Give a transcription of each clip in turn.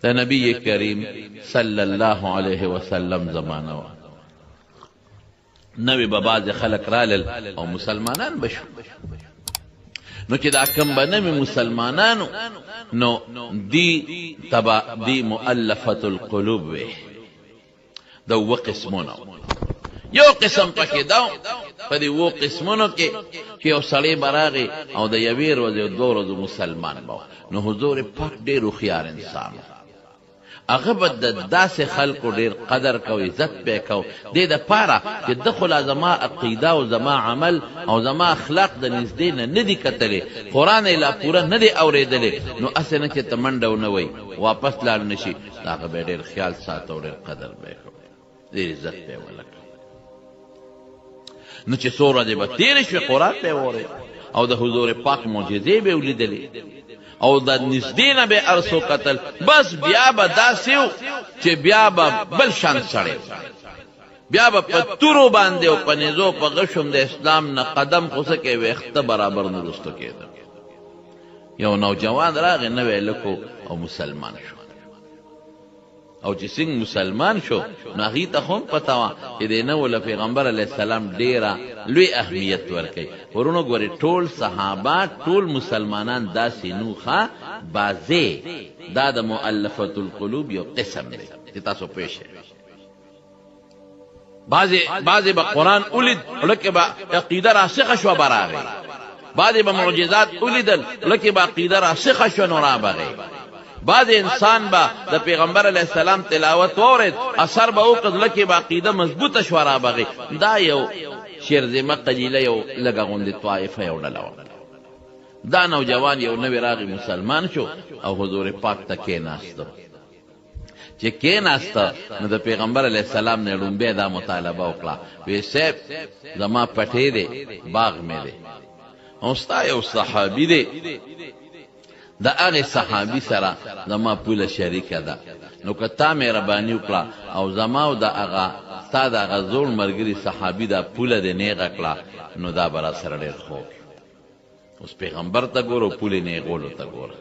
د نبی کریم صلی الله علیه وسلم زمانه وه. نوې به بعضې خلک رالل او مسلمانان به شو. نو چې دا کم به نوې مسلمانانو نو دی تبا دی مؤلفة القلوب وی. د اووه قسمونو یو قسم پکې دا په دې اوو قسمونو کې چې یو سړی به راغی او د یوې ورځې او دوو ورځو مسلمان به نو حضور پاک ډېر هوښیار انسان و. هغه به د داسې خلکو ډېر قدر کو، عزت به یې کو، دې دپاره چې ده خو لا زما عقیده او زما عمل او زما اخلاق د نږدې نه نه دي کتلي، قرآن یې لا پوره نه دی اورېدلی، نو هسې نه چې ته منډه ونه وهي، واپس لاړ نه شي، د هغه به یې ډېر خیال ساته او ډېر قدر به یې کاوه، ډېر عزت به یې ورله کاوه. نو چې څو ورځې به تېرې شوې، قرآن به یې واورېد او د حضور پاک معجزې به یې ولیدلې او د نږدې نه به یې هر څه وکتل، بس بیا به داسې و چې بیا به بل شان سړی و. بیا به په تورو باندې او په نیزو په غشو هم د اسلام نه قدم خو څه کې ویښته برابر نه وروسته کېده. یو نوجوان راغی، نوی هلک و او مسلمان شو. او چې څنګه مسلمان شو نو هغوی ته خو هم پته وه چې دی نوو له پیغمبر علیه السلام ډېره لوی اهمیت ورکوي. وروڼو ګورئ ټول صحابه ټول مسلمانان داسې نو ښه بعضې دا د مؤلفة القلوب یو قسم دی چې تاسو پوه شئ. بعضې بعضې به قرآن ولید زړه کې به عقیده راسخه شوه به راغی، بعضې به معجزات ولیدل زړه کې به عقیده راسخه شوه نو رابغی، بعضې انسان به د پیغمبر علیه السلام تلاوت واورېد اثر به وکړ زړه کې به عقیده مضبوطه شوه رابغی. دا یو شرذمه قلیله یو لږه غوندې طایفه یو ډله وه. دا نوجوان یو نوی راغی مسلمان شو او حضور پاک ته کېناستو. چې کېناسته نو د پېغمبر علیه السلام نه یې ړومبی دا مطالبه وکړه، وې صیب زما پټی دی، باغ مې دی او ستا یو صحابي دی، د هغې صحابي سره زما پوله شریکه ده، نو که تا مهرباني وکړه او زما او د هغه ستا د هغه زوړ ملګري صحابي دا پوله دې نېغه کړه نو دا به راسره ډېر ښه وکړې. اوس پیغمبر ته ګوره او پولې نیغولو ته ګوره.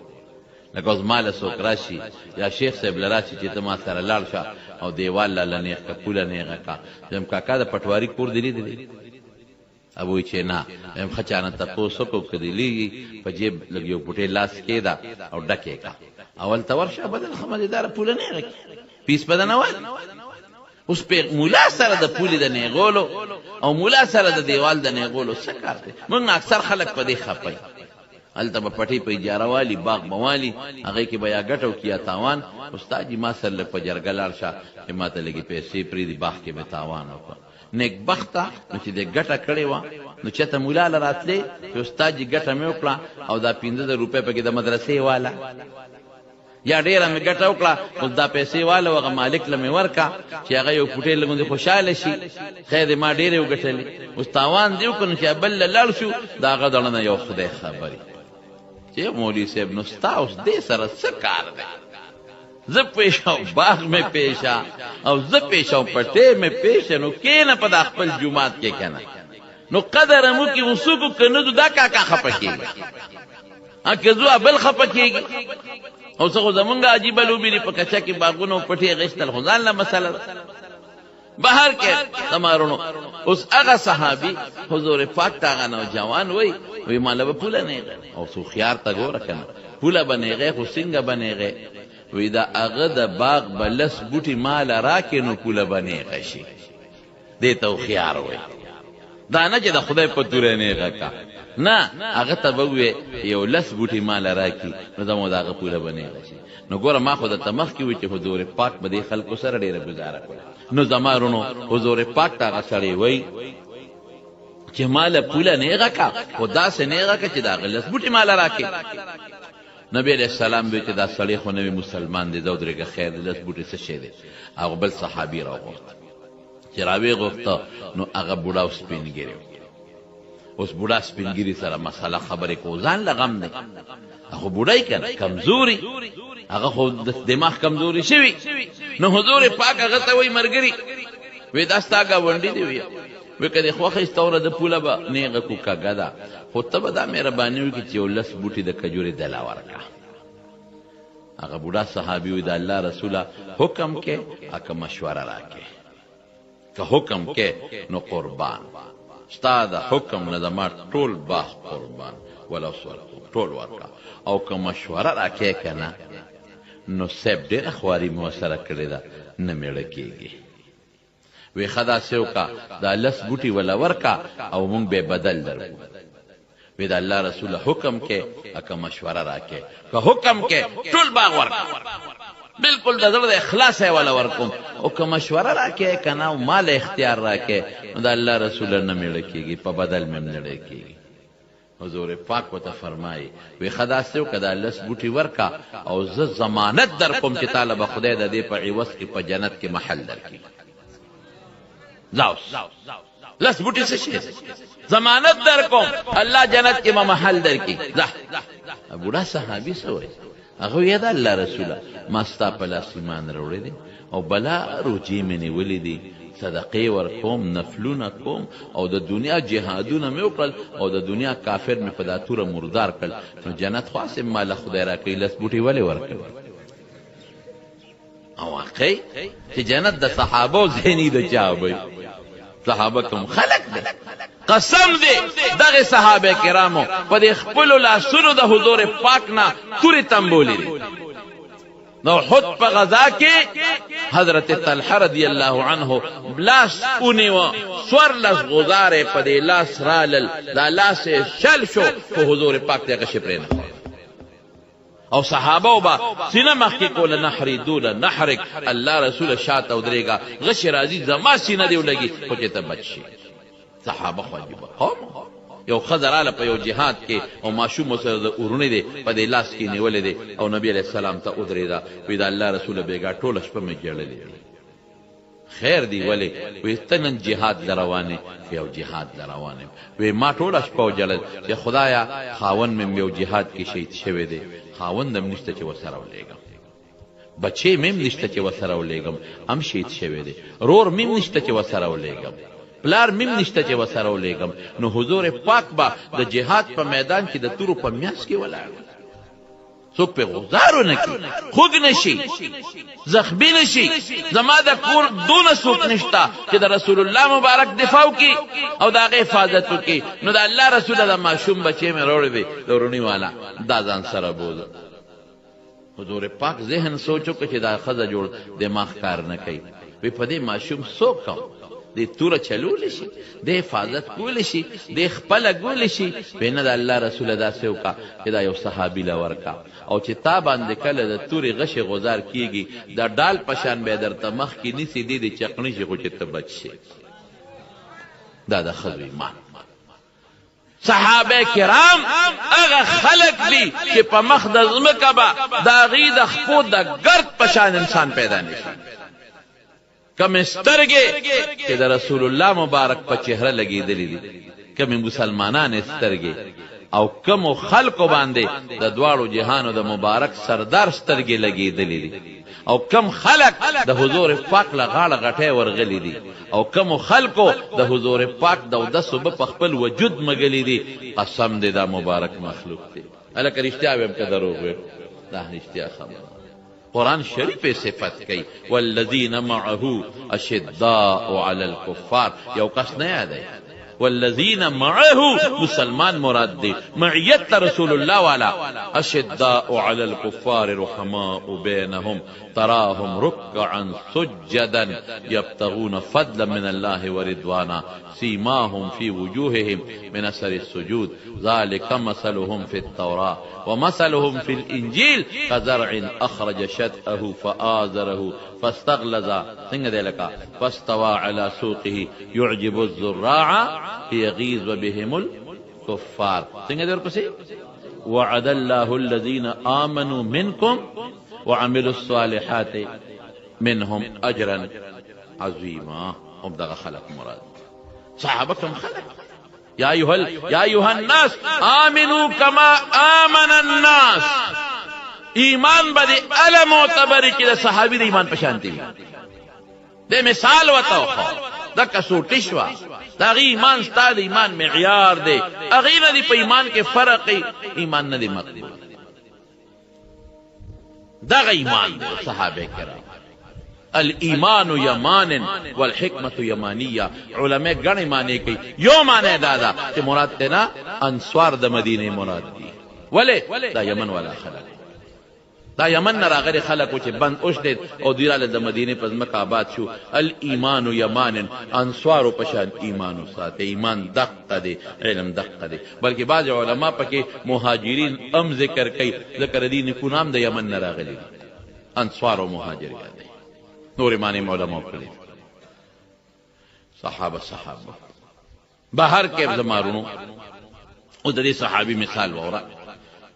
لکه اوس ما له څوک راشي یا شیخ صاحب له راشي چې ته ما سره لاړ شه او دیوال لاله نیغ که، پوله نیغه که. وایم کاکا د پټواري کور دې لیدلی؟ هغه وایي چې نه. وایم ښه چا نه تپوس وکړه که دې لیږي په جیب لږ یو پوټی لاس کېږده او ډک یې که او هلته ورشه بدل ښه مزېداره پوله نیغه کړي پیس به درنه واخلي. اوس په مولا سره د پولې د نیغولو او مولا سره د دیوال د نیغولو څه کار دی؟ موږ اکثر خلک په دې خپه یو. هلته به پټۍ په اجاره والي، باغ به والي، هغې کې به یا ګټه وکړي یا تاوان. استاد جي ما سره لږ په جرګه لاړ شه چې ما ته لږې پیسې پرېږدي، باغ کې مې تاوان وکړ. نېکبخته نو چې دې ګټه کړې وه نو چېرته مولا له راتلې چې استاد جي ګټه مې وکړه او دا 5000 روپۍ پکې د مدرسې واله. یا ډېره مې ګټه وکړه، اوس دا پیسې واله او هغه مالک له مې ورکړه چې هغه یو پوټی لږ غوندې خوشحاله شي، خیر دی ما ډېرې وګټلې، اوس تاوان دې وکړ نو چې بل له لاړ شو د هغه د زړه نه یو خدای خبر وي چې مولوي صاحب نو ستا اوس دې سره څه کار دی؟ زه پېښه او باغ مې پېښه او زه پېښه او پټی مې پېښه، نو کېنه په دا خپل جومات کې که نه نو قدر هم وکړي، اوس وکړو که نه ځو دا کاکا خفه کېږي. ها که ځو بل خپه کېږي. او څه خو زمونږ عجیبه لوبې دي، په کچه کې باغونه او پټې غشتل خو ځان له مسله ده. بهر کې زما وروڼو اوس هغه صحابي حضور پاک ته هغه نوجوان وایي، وایي ما له به پوله نیغه او څو خیار ته ګوره که نه پوله به نیغی خو څنګه به نیغی؟ وایي د هغه د باغ به لس بوټي ما له راکړې نو پوله به نیغه شي. دې ته هوښیار وایي. دا نه چې د خدای په توره نیغه کا، نه، هغه ته به ووایې یو لس بوټي ما له راکړي نو زما د هغه پوله به نیغه شي. نو ګوره ما خو درته مخکې وویل چې حضور پاک به دې خلکو سره ډېره ګوزاره کوله. نو زما وروڼو حضور پاک ته هغه سړی وایي چې ما له پوله نیغه کا، خو داسې نیغه که چې د هغه لس بوټي ما له راکړې. نبی علیه السلام وی چې دا سړی خو نوی مسلمان دی، ځه ودرېږه خیر دی، لس بوټي څه شی دی؟ هغه بل صحابي راوغوښت. چې راویې غوښته نو هغه بوډا او سپین ږیری و. اوس بوډا سپین ږیري سره مسله خبرې کو ځان له غم دی، هغه بوډای کنه کمزوري، هغه خو د دماغ کمزوري شوی. نو حضور پاک هغه ته وایي مرګري وی دا ستا ګاونډي دی، وی وی که دې خوښه ستا وره د پوله به نیغه کو کږه ده، خو ته به دا مهرباني وکړي چې یو لس بوټي د کجورې دله ورکړه. هغه بوډا صحابي وی د الله رسوله حکم کې اکه مشوره راکې، که حکم کې نو قربان، ستا د حکم نه زما ټول باغ قربان، ولا اوس ورکوم ټول ورکا، او که مشوره راکې که نه نو صاحب ډېره خواري مې ورسره کړې ده، نه مېړه کېږي. وی ښه داسې وکړه دا لس بوټي وله ورکا او مونږ به بدل درکو. وی د الله رسول حکم کې اکه مشوره راکې، که حکم کې ټول باغ ورکا، بالکل د زړه د اخلاص یې وله ورکوم، او که مشوره راکې که نه او مال اختیار راکې نو د الله رسول نه مېړه کېږي، په بدل مې هم نه کېږي. حضور پاک ورته فرمایي وی ښه داسې وکړه دا لس بوټي ورکا او زه ضمانت در کوم چې تاله به خدای د دې په عوض کې په جنت کې محل درکړي. ځه اوس لس بوټي څه شی، ضمانت در کوم الله جنت کې به محل درکړي. ځه. بوډا صحابي څه وایي؟ هغه وایي د الله رسوله ما ستا په لاس ایمان راوړی دی او بلا روجې مې نیولې دي، صدقې ورکوم، نفلونه کوم او د دنیا جهادونه مې وکړل او د دنیا کافر مې په دا توره مردار کړل، نو جنت خو هسې ما له خدای راکوي، لس بوټي ولې ورکوي؟ او واقعي چې جنت د صحابو ځای نه د چا وي، صحابه کوم خلق دی، قسم دی دغه صحابه کرامو په دې خپلو لاسونو د حضور پاک نه تورې تمبولې دي. نو احد په غزا کې حضرت طلحه رضی الله عنه لاس ونیوه، څوارلس غزارې په دې لاس رالل، دا لاس یې شل شو، خو حضور پاک ته غشې پرې نه ښود. او صحابه به سینه مخکې کوله، نحري دون نحرک، الله رسول شاته ودرېږه، غشې راځي زما سینه دې ولګي خو چې ته بچ شې. صحابه خو عجیبه قوم. یو ښځه راله په یو جهاد کې او ماشوم ورسره د ورونې دی په دې لاس کې نیولی دی او نبي علیه السلام ته ودرېده، وایي د الله رسوله بېګا ټوله شپه مې ژړلې دي، خیر دی ولې؟ وایي ته نن جهاد له روان یې؟ یو جهاد له روان یم. وایي ما ټوله شپه وژړل چې خدایه خاوند مې یو جهاد کې شهید شوی دی، خاوند هم نشته چې ورسره ولېږم، بچی مې هم نشته چې ورسره ولېږم، هم شهید شوی دی، رور مې هم نشته چې ورسره ولېږم، پلار مې هم نشته چې ورسره ولېږم. نو حضور پاک به د جهاد په میدان کې د تورو په میاس کې ولاړ، څوک پې غوزار ونه کړي، خوږ نه شي، زخمي نه شي. زما د کور دونه څوک نشته چې د رسول الله مبارک دفاع وکړي او د هغې حفاظت وکړي. نو د الله رسوله د ماشوم بچی مې راوړی دی د وروني والا، دا ځان سره بوځه. حضور پاک ذهن سوچ وکړ چې دا ښځه جوړ دماغ کار نه کوي، وی په دې ماشوم څوک کوم، دې توره چلولی شي، دې حفاظت کولی شي، دې خپله ګولی شي. وی نه د الله رسوله داسې وکړه چې دا یو صحابي له ورکړه، او چې تا باندې کله د تورې غشې غوزار کیږي د ډال په شان به یې درته مخکې نیسي، دې دې چقڼي شي خو چې ته بچ شې. دا د ښځو ایمان. صحابه کرام هغه خلق دي چې په مخ د ځمکه به د هغوی د خپو د ګرد په شان انسان پیدا نه شي. کومې سترګې چې د رسول الله مبارک په چهره لګېدلې دي، کومې مسلمانانې سترګې او کومو خلکو باندې د دواړو جهانو د مبارک سردار سترګې لګېدلې دي، او کم خلک د حضور پاک له غاړه غټی ورغلي دي، او کومو خلکو د حضور پاک د اودس اوبه په خپل وجود مږلي دي، قسم دی دا مبارک مخلوق دی. هلکه رښتیا وایم که دروغ وایم؟ دا رښتیا خبره. قرآن شریف یې صفت کوي، والذین معه اشداء علی الکفار، یو کس نه یادوي، والذین معه مسلمان مراد دی، معیت ته رسول الله والا، اشداء علی الکفار رحماء بینهم تراهم رکعا سجدا یبتغون فضلا من الله ورضوانا سیماهم فی وجوههم من اثر السجود ذلک مثلهم فی التوراة ومثلهم فی الانجیل کزرع اخرج شطأه فآزره فاستغلظ، څنګه دی لکه فاستوی علی سوقه يعجب الزراع ليغيظ بهم الكفار، څنګه دی ورپسې وعد الله الذين آمنوا منكم وعملوا الصالحات منهم اجرا عظیما. هم دغه خلق مراد صحابه کوم خلق؟ یا ایها الناس آمنو کما آمن الناس. ایمان به دې اله معتبري چې د صحابي د ایمان په شانتي وي. د مثال ورته وښوه، دا کسوټي شوه، د هغې ایمان ستا د ایمان معیار دی، هغې نه دې په ایمان کې فرق وي، ایمان نه دی مقبول. دغه ایمان دی صحابه کرام. الایمان یمان والحکمت یمانیه. علماء ګڼې معنی کوي. یو معنی دا ده چې مراد دی نه انصار د مدینې مراد دي. ولې؟ دا یمن والا خلک، دا یمن نه راغلي خلک وو چې بند وشلېد او دوی راله د مدینې په ځمکه آباد شو. الایمان یمان، انصارو په شان ایمان وساته. ایمان دقه دی، علم دقه دی. بلکې بعضې علما پکې مهاجرین هم ذکر کوي، ځکه د دې نیکونه هم د یمن نه راغلي دي. انصار او مهاجر یادوي. نورې معنی هم علماو کړې دي. صحابه صحابه بهر کې زما رونو او د دې صحابي مثال وره.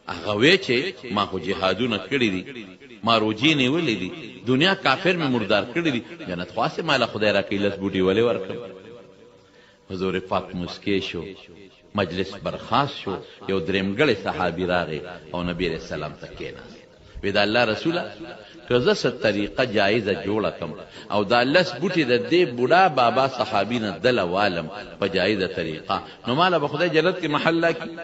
هغه وی چې ما خو جهادونه کړي دي، ما روجې نیولې دي، دنیا کافر مې مردار کړي دي، جنت خو هسې ماله خدای راکوي، لس بوټي ولې ورکړم؟ حضور پاک موسکی شو، مجلس برخاست شو. یو درېمګړی صحابي راغی او نبی علیه السلام ته کېناست. وی د الله رسوله، که زه څه طریقه جایزه جوړه کم او دا لس بوټي د دې بوډا بابا صحابي نه دله والم په جایزه طریقه، نو ماله به خدای جنت کې محل راکړي؟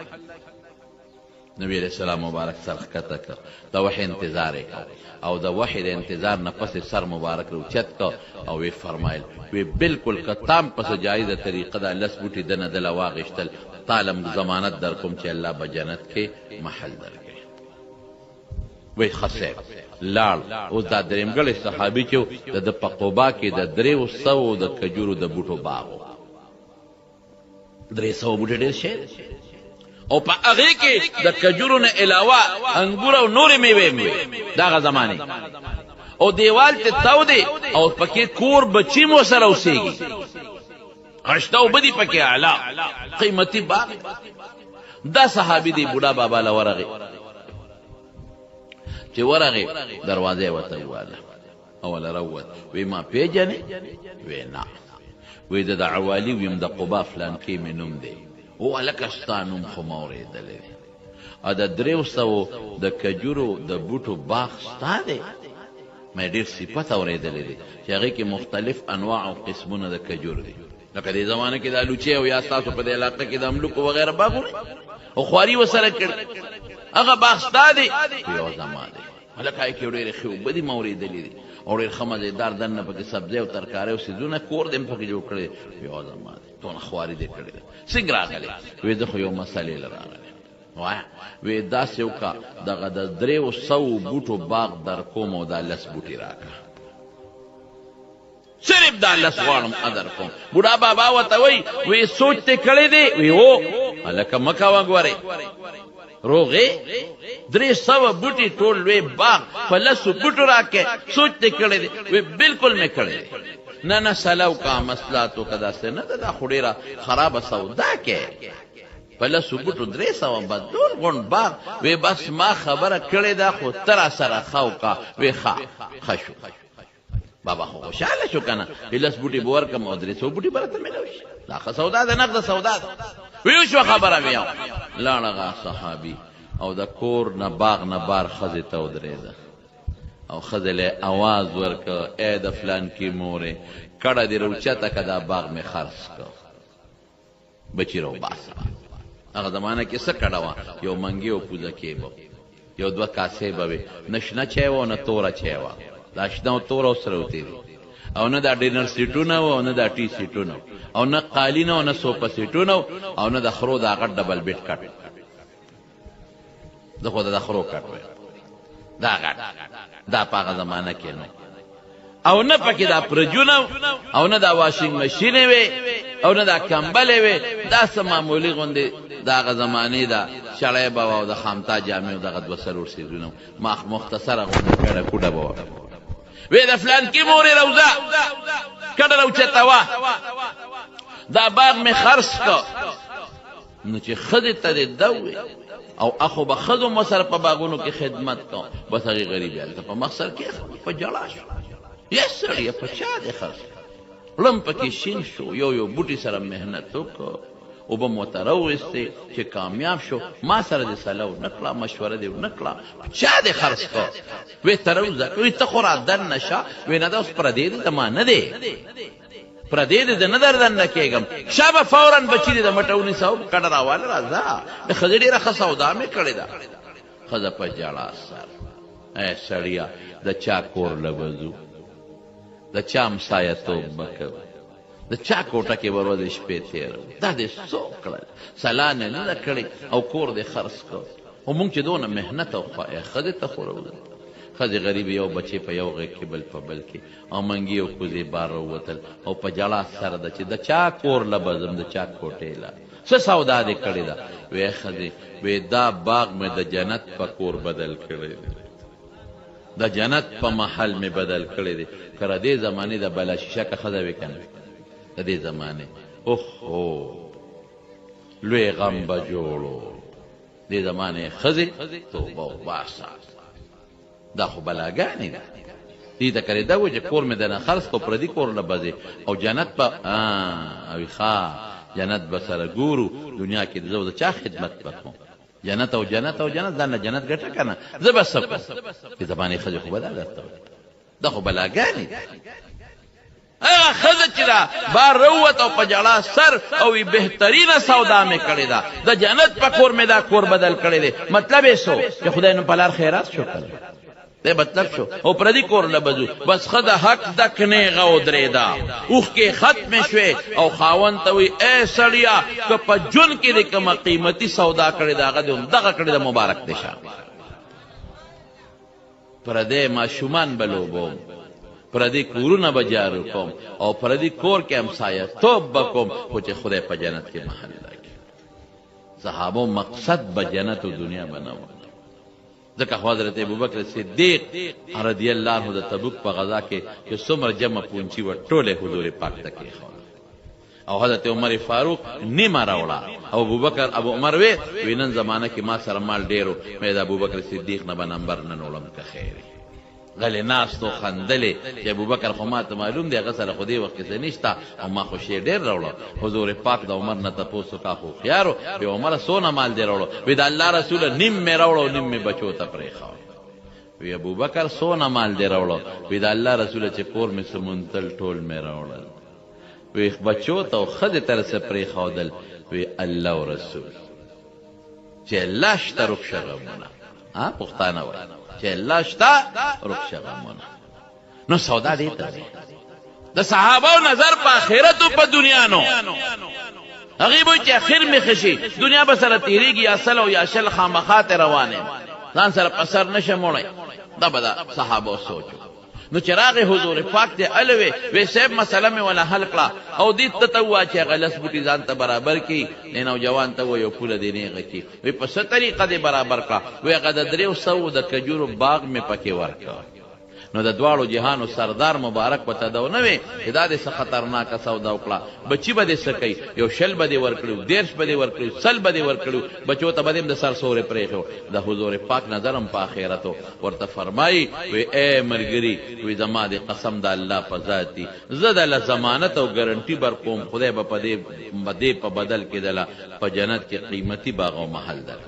نبی علیه السلام مبارک سر ښکته کړ، د وحې انتظار یې کاوه او د وحې د انتظار نه پس یې سر مبارک راوچت کړ او ویې فرمایل، وی بلکل که تام په څه جایزه طریقه دا لس بوټي دنه دله واغشتل، تاله موږ ضمانت درکوم چې الله به جنت کې محل درکړي. وی ښه صاحب لاړ. اوس دا درېمګړی صحابي چې و، د ده په قبا کې د درېو سوو د کجورو د بوټو باغ و. 300 بوټي ډېر شی دی. او په هغې کې د کجورو نه علاوه انګور او نورې میوې هم وې د هغه زمانې. او دیوال ته تاو دی او پکې کور بچي مو سره اوسېږي، غشته اوبه دي پکې، اعلی قیمتي باغ. دا صحابي دی بوډا بابا له ورغی، چې ورغی دروازه یې ورته وواله او له راووت. وی ما پېژنې؟ وی نه. وی زه د عوالي ویم، د قبا فلانکې مې نوم دی. او هلکه ستا نوم خو ما اورېدلی دی. او د 300 د کجورو د بوټو باغ ستا دی؟ ما یې ډېر صفت اورېدلی دی چې هغې کې مختلف انواع او قسمونه د کجور دي، لکه دې زمانه کې د الوچې او یا ستاسو په دې علاقه کې د املوکو وغیره باغونه او خواري ورسره کړې. هغه باغ ستا دی؟ یو زما دی. هلکه هغې کې ډېرې ښې اوبه دي، ما اورېدلي دي، او ډېر ښه مزېدار دننه پکې سبزۍ او ترکارۍ او څیزونه، کور دې هم پکې جوړ کړی دی. یو زما دی. دونه خواري دې کړې ده، څنګه راغلې؟ وې زه خو یو مسئلې له راغلی. وایه. وې داسې وکړه، دغه د 300 بوټو باغ در کوم او دا لس بوټي راکړه، صرف دا لس غواړم ادر کوم. بوډا بابا ورته وایي، وی سوچ ته کړی دی؟ وی هو. هلکه مه کوه ګورې روغې، 300 بوټي ټول لوی باغ په لسو بوټو راکې، سوچ دې کړی دی؟ وی بالکل مې کړی دی. نه نه سلا وکړه، مسلات وکړه، داسې نه ده، دا خو ډېره خرابه سودا کې، په لسو بوټو 300 بدلول غونډ باغ. وی بس ما خبره کړې ده، خو ته راسره ښه وکړه. وی ښه ښه شو. بابا خو خوشحاله شو که نه، لس بوټي به ورکړم او 300 بوټي به راته میلاو شي، دا ښه سودا ده، نغده سودا ده. ویو شوه خبره. بیا لاړ هغه صحابي او د کور نه باغ نه بار ښځې ته ودرېده او ښځې له اواز ورکړ، ای د فلانکي مورې، کډه دې راوچته که، دا باغ مې خرڅ کړ، بچی راوباسه. هغه زمانه کې څه کډه وه؟ یو منګی او پوزه کې به یو دوه کاسې به وې، نه شنه چای وه او نه توره چای وه، دا شنه او توره اوس راوتې دي، او نه دا ډینر سیټونه وو او نه دا ټي سیټونه او نه قالینه او نه سوپه سیټونه او نه د خرو دا غټ ډبل بیډ کټ. زه خو د خرو کټ وایم، دا غټ دا په هغه زمانه کې نو، او نه پکې دا پرجونه او نه دا واشنګ ماشین وي او نه دا کمبلې وي، دا څه معمولي غوندې د هغه زمانې دا شړی به وه او د خامتا جامې او دغه دوه څلور څیزونه، مخ مختصره غوندې کډه کوډه به وه. وې د فلانکي مورې روزه کډه راوچتوه، دا باغ مې خرڅ کړ. نو چې ښځې ته دې ده ووې او اخو به ښځو مو سره په باغونو کې خدمت کوم، بس هغې غریبې هلته په مخ سر کېښود، په ژړا شو. یا سړیه په چا دې خرڅ کړ؟ ړم پکې شین شو، یو یو بوټي سره محنت وکړ، اوبه مو ورته راوویستې چې کامیاب شو، ما سره دې سلا ونه کړه، مشوره دې ونه کړه، په چا دې خرڅ کړ؟ وې ته راوځه، وې ته خو را دننه شه. وې نه دا اوس پردی دی، زما نه دی، پردې دې نه در دننه کېږم. شابه فورا بچی دې د مټه ونیسه او کډه راواله، راځه د ښځې ډېره ښه سودا مې کړې ده. ښځه په ژړا سر ای سړیه د چا کور له به ځو، د چا همسایه توب به کوو، د چا کوټه کې به ورځې شپې تېروو، دا دې څه وکړل، سلا نه نه ده کړې او کور دې خرڅ کړ. خو مونږ چې دونه محنت او خوا ښځې ته خو راوځو، ښځې غریبې یو بچی په یو غېږ کې بل په بل کې او منګي او کوزې بار راووتل او په ژړا سره ده چې د چا کور له به ځم، د چا کوټې له، څه سودا دې کړې ده؟ وې ښځې وې دا باغ مې د جنت په کور بدل کړی دی، د جنت په محل مې بدل کړی دی. که د دې زمانې د بلا شیشه که ښځه وې که نه وې د دې زمانې، اوهو لوی غم به جوړو. دې زمانې ښځې توبه وباسه، دا خو بلاګانې دي. دې ته کړې دا و چې کور مې درنه خرڅ کړ، پردي کور له به ځې او جنت به او ښه جنت به سره ګورو. دنیا کې زه د چا خدمت به کوم؟ جنت او جنت او جنت، ځان له جنت ګټه که نه، زه به څه کوم؟ دې زمانې ښځې خو به دا درته وایي، دا خو بلاګانې دي. هغه ښځه چې دا بار راووت او په ژړا سر او وي بهترینه سودا مې کړې ده، د جنت په کور مې دا کور بدل کړی دی، مطلب یې څه چې خدای نو په لار خیرات شو که نه؟ دی مطلب شو او پردي کور له به ځو. بس ښځه هک دک نېغه ودرېده، اوښکې ختمې شوې او خاوند ته وایي ای سړیه که په ژوند کې دې کومه قیمتي سودا کړې ده هغه دې همدغه کړې ده، مبارک دې شه. پردی ماشومان به لوبوم، پردي کورونه به جارو کوم او پردي کور کې همسایه توب به کوم، خو چې خدای په جنت کې محل راکړي. صحابو مقصد به جنت او دنیا به نه وه، ځکه خو حضرت ابوبکر صدیق رضی الله عنه د تبوک په غزا کې چې څومره جمع پونچي وه ټوله حضور پاک ته کېښوده او حضرت عمر فاروق نیمه راوړه او ابوبکر ابو عمر وی وی نن زمانه کې ما سره مال ډیرو مې د ابوبکر صدیق نه به نمبر نن وړم که خیر غلی ناست و خندلې چې ابوبکر خو ماته معلوم دی هغه سره خو دې وخت کې څه نشته او ما خو شی ډېر راوړو. حضور پاک د عمر نه تپوس وکړه خو هوښیار و، وی عمره څونه مال دې راوړو؟ وی د الله رسوله نیم مې راوړو او نیم مې بچو ته پرېښود. وی ابوبکر څونه مال دې راوړو؟ وی د الله رسوله چې کور مې څه موندل ټول مې راوړل. وی بچو ته او ښځې ته څه پرېښودل؟ وی الله او رسول. چې الله شته رک شه غمونه. ها پښتانه وایي چې الله شته رک شه غمونه. نو سودا دې ته وایي. د صحابه نظر په آخرت او په دنیا نو هغې به چې اخر مې ښه شي، دنیا به سره تېرېږي، یا سل او یا شل خامخا ته روان یم، ځان سره په سر نه شم وړی. دا به د صحابو سوچ و. نو چې راغی حضور پاک ته هله وی، وی صاحب مسله مې وله حل کړه او دې ته ته ووایه چې هغه لس بوټي ځان ته برابر کړي، دې نوجوان ته ووایه یو پوله دې نېغه کړي. وی په څه طریقه دې برابر کړه؟ وی هغه د دریو سوو د کجورو باغ مې پکې ورکړ. نو د دواړو جهانو سردار مبارک په تدو نه وی چې دا دې څه خطرناکه سودا وکړه، بچي به دې څه کوي، یو شل به دې ورکړي وو، 30 به دې ورکړي وو، 100 به دې ورکړي وو، بچو ته به دې هم د سر سوری پرېښی وو. د حضور پاک نظر هم په اخرت و، ورته فرمايي، وی ای ملګري، وی زما دې قسم د الله په ذات دي، زه دله ضمانت او ګرنټي برکوم، خدای به په دې په بدل کې دله په جنت کې قیمتي باغ او محل درکړي.